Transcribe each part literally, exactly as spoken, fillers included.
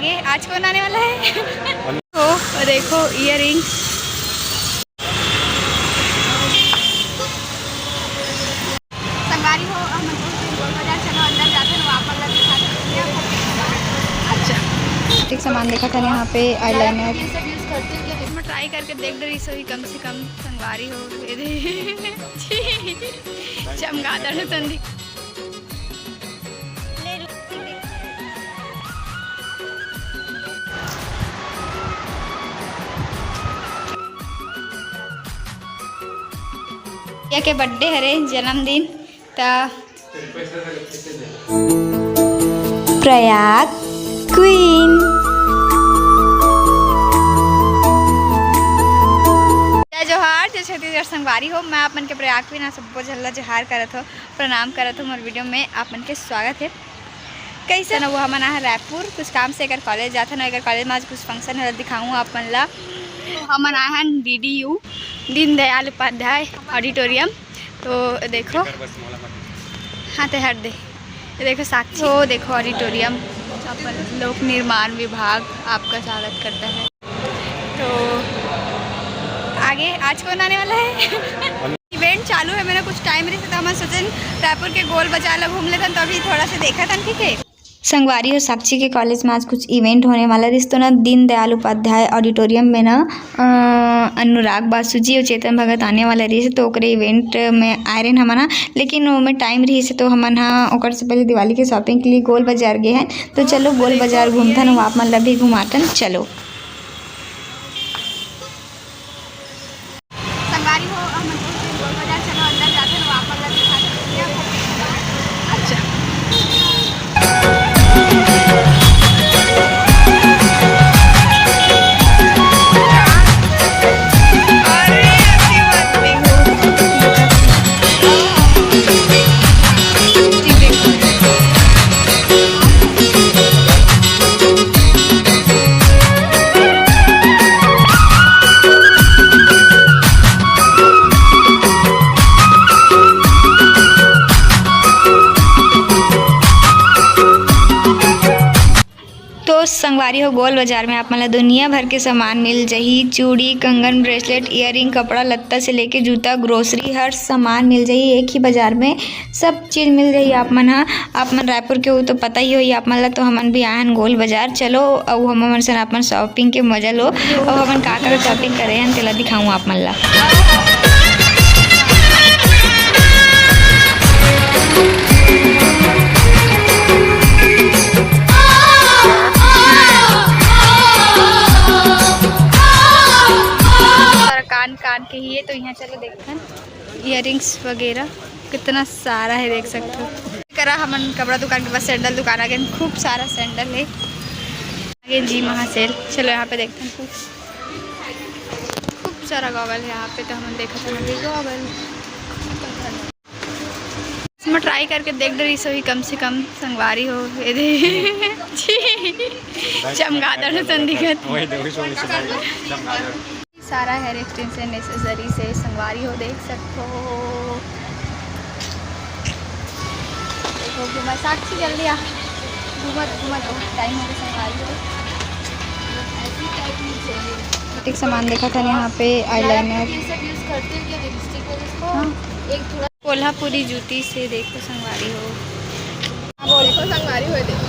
ये आज कौन आने वाला है? तो देखो, ईयररिंग्स। संगवारी हो, हम लोग गोल बाजार चलो, अंदर जाते हैं, वहाँ पर दिखा देते हैं। अच्छा, ठीक सामान देखा था यहाँ पे, eyeliner। ये सब use करते हैं क्या? मैं try करके देख रही सही, कम से कम संगवारी हो। ये दे। चमगादड़ संदीप। भैया के birthday हरे, जन्मदिन, त प्रयाग queen। जय जोहार, जय छत्तीसगढ़ संगवारी हो। मैं आप मन के प्रयाग queen, आप सबो झन ला जोहार करत हो, प्रणाम करत हो। मोर video में आप मन के स्वागत है। कैसे ना, वो हमन आए हैं रायपुर कुछ काम से, एकर college जात हन, एकर college में आज कुछ function है, दिखाऊँ आप मन ला। तो हमन आए हैं D D U, Deendayal Upadhyay auditorium। तो देखो, हाँ, ते हट दे। ये देखो साक्षी, वो देखो auditorium, अपन लोक निर्माण विभाग आपका स्वागत करता है। तो आगे आज कौन आने वाला है? Event चालू है, मैंने कुछ time रहिस, तो हमन सोचन रायपुर के गोल बाजार ला घूम लेथन, तो अभी थोड़ा सा देखत हन, ठीक है। संगवारी हो, साक्षी के college में आज कुछ event होने वाला रहिस, तो ना दीनदयाल उपाध्याय auditorium में ना, अ, अनुराग बासु जी और चेतन भगत आने वाला रहिस, तो ओकरे event में आए रहेन हमन ह, लेकिन ओमे time रहिस, तो हमन ह ओकर से पहले दिवाली के shopping के लिए गोल बाजार गए हैं। तो चलो गोल बाजार घूमथन, वो आप मन ला भी घुमाथन, चलो। संगवारी हो, हम लोग गोल बाजार चलो, अंदर जाते हैं, वहाँ पर दिखा देते हैं। अच्छा। तो संगवारी हो, गोल बाजार में आप मन ला दुनिया भर के सामान मिल जही, चूड़ी, कंगन, bracelet, earring, कपड़ा लत्ता से लेके जूता, grocery, हर सामान मिल जही एक ही बाजार में। सब चीज मिल जही आप मन ह। आप मन रायपुर के हो तो पता ही होही आप मन ला। तो हमन भी आए हन गोल बाजार, चलो अउ हमन सन अपन shopping के मजा लो, अउ हमन का का shopping करे हन तेला दिखाऊं आप मन ला। कान कान के ही है, तो यहाँ चलो देखथन earrings वगैरह कितना सारा है, देख सकते हो। करा हमन कपड़ा दुकान के पास sandal दुकान आ गए, खूब सारा sandal है। आगे जी महा sale, चलो यहाँ पे देखते हैं कुछ, खूब सारा goggle है यहाँ पे, तो हमन देखत हन अभी goggle। मैं try करके देख डरी सही, कम से कम संगवारी हो, ये दे। चमगादड़ सन दिखत। वही देखो, सो चमगादड़। सारा hair extension necessary से संगवारी हो, देख सकते हो। देखो, घूमा साक्षी, जल्दी आ, घूमत घूमत बहुत time हो गया संगवारी हो। एक सामान देखा था यहाँ पे, eyeliner। ये सब use करते हो क्या lipstick वगैरह? हाँ। एक थोड़ा कोल्हापुरी जूती से देखो संगवारी हो। देखो संगवारी हो, देखो।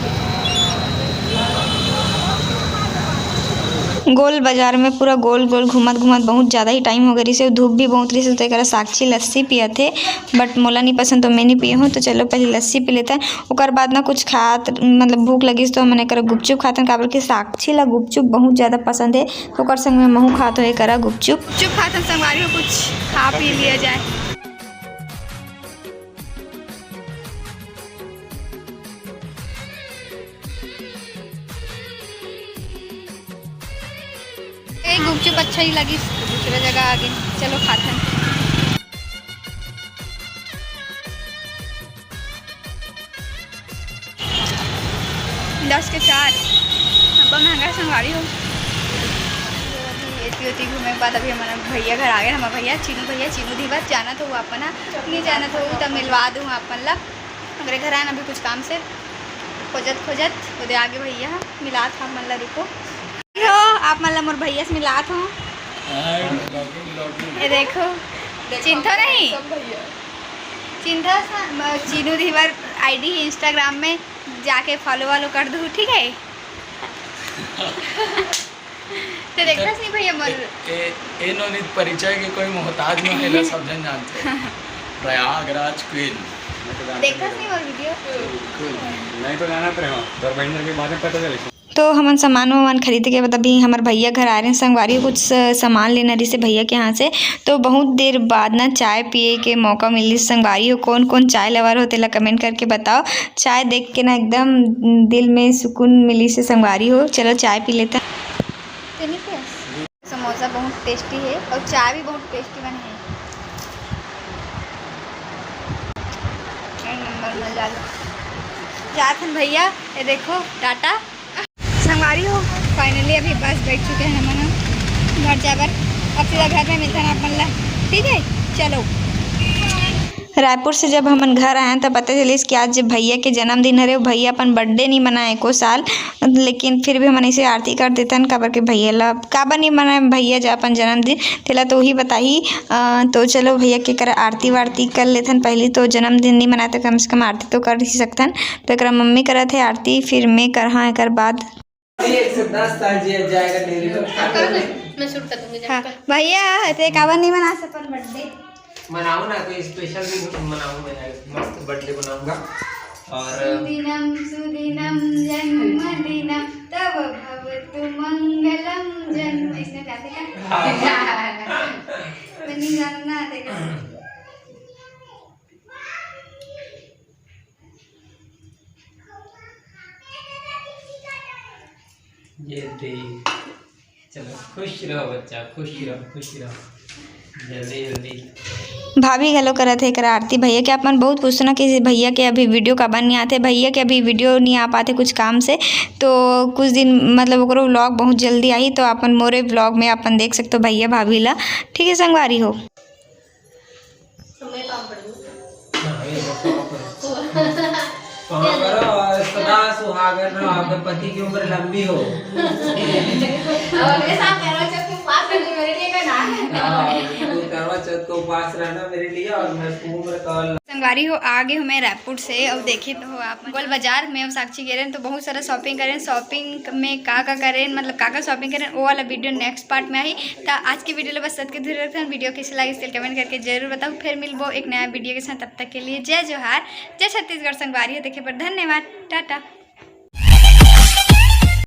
गोल बाजार में पूरा गोल गोल घूमत घूमत बहुत ज़्यादा ही time हो गए रहिसे, धूप भी बहुत रहिसे, तो एकरा साक्षी लस्सी पियत हे, but मोला नहीं पसंद तो मैं नहीं पिए हूँ। तो चलो पहले लस्सी पी लेते हैं, ओकर बाद ना कुछ खात, मतलब भूख लगिस तो हमन एकरा गुपचुप खातन, काबर कि साक्षी ला गुपचुप बहुत ज़्यादा पसंद है, तो ओकर संग में महू खात हो एकरा गुपचुप। गुपचुप खातन संगवारी हो, कुछ खा पी लिया जाए। ए, गुपचुप अच्छा ही लगिस, दूसरा जगह आ गए, चलो खाते हैं। दस के चार, अब्बा महंगा है संगवारी हो। अभी एती ओती घूमे के बाद अभी हमारा भैया घर आ गए, हमारा भैया, चीनू भैया, चीनू दी बात जाना तो वो अपन नहीं जाना तो वो तब मिलवा दूँ अपन ला। अगर घर आए ना अभी कुछ काम से, खोजत खोजत ओदे आगे भैया ह, मिलात ह आप मन ला, रुको। हो, आप मन ला मोर भैया से मिलात हो। ये देखो, चिन्हथो नहीं? चिन्हथो स-, म-, चीनू धीवर ID है Instagram में, जाके follow वालो कर दू, ठीक है? तो देखथस नहीं भैया मोर ए, ए, ए नोनीत परिचय के कोई मोहताज नहीं है, सब जन जानते हैं। प्रयागराज क्वीन। देखथस नहीं मोर video? बिल्कुल। नहीं तो जानत रहे हो, तोर बहिन के बारे में पता चले। तो हमन सामान वामान खरीद के बाद अभी हमर भैया घर आ रहे हैं संगवारी, कुछ स-, सामान लेना रहिसे भैया के यहाँ से। तो बहुत देर बाद ना चाय पिए के मौका मिलिस संगवारी हो। कौन कौन चाय lover हो तेला comment करके बताओ। चाय देख के ना एकदम दिल में सुकून मिलिसे संगवारी हो। चलो चाय पी लेते हैं। समोसा बहुत tasty है और चाय भी बहुत tasty बने है। एक नंबर मजा आ गया। जात हन भैया, ये देखो टाटा। संगवारी हो, finally अभी बस बैठ चुके हैं हमन ह घर जाए बर। अब सीधा घर में मिलथन आप मन ला, ठीक है? चलो। रायपुर से जब हमन घर आएन, त पता चलिस कि आज भैया के जन्मदिन हरे। भैया अपन birthday नहीं मनाए एको साल, लेकिन फिर भी हमन इसे आरती कर देथन, काबर के भैया ला, काबर नहीं मनाए भैया जब अपन जन्मदिन, तेला तो ही बताही। अ, तो चलो भैया के करा आरती वारती कर लेथन पहली, तो जन्मदिन नहीं मनाए तो कम से कम आरती तो कर ही सकथन। तो एकरा मम्मी करत है आरती, फिर मैं करहा एकर बाद। एक से दस साल जिया जाएगा डेरी में। मैं shoot कर दूंगी, हाँ, जाकर। भैया, ते काबर नहीं मना अपन birthday? मनाओ ना, कोई special दिन मनाऊं मैं, मस्त birthday मनाऊंगा। और सुदिनम सुदिनम जन्मदिनम तव भवतु मंगलम जन्म, इसमें क्या थे क्या? हाँ। मैं नहीं जानना, देखो। ये देख, चलो खुश रहो बच्चा, खुश रहो, खुश रहो, जल्दी जल्दी। भाभी घलो करत हे एकर आरती। भैया के अपन बहुत पूछना कि भैया के अभी video काबर नहीं आते, भैया के अभी video नहीं आ पाते कुछ काम से, तो कुछ दिन मतलब ओकरो vlog बहुत जल्दी आही, तो अपन मोरे vlog में अपन देख सकते हो भैया भाभी ला। ठीक है संगवारी हो। समय काम पड़ गया। हाँ, ये बस वहाँ पर। वहाँ पर और सदा सुहागन रहो, आपके पति की उम्र लंबी हो। और मेरे साथ करवा चौथ के उपास रहना मेरे लिए का नाम है। हाँ, बिल्कुल, करवा चौथ को उपास रहना मेरे लिए और मैं उम्र का संगवारी हो, आ गे हों मैं रायपुर से। अउ देखे तो हो आप मन गोल बाजार में अउ साक्षी गे रहेन तो बहुत सारा shopping करेन। Shopping में का का करेन, मतलब का का shopping करेन, वो वाला video next part में आही। त आज के video ला बस अतके दूर रखथन। Video कइसे लागिस तेला comment करके जरूर बताओ। फिर मिलबो एक नया video के साथ, तब तक के लिए जय जोहार, जय छत्तीसगढ़। संगवारी हो देखे बर धन्यवाद, टाटा।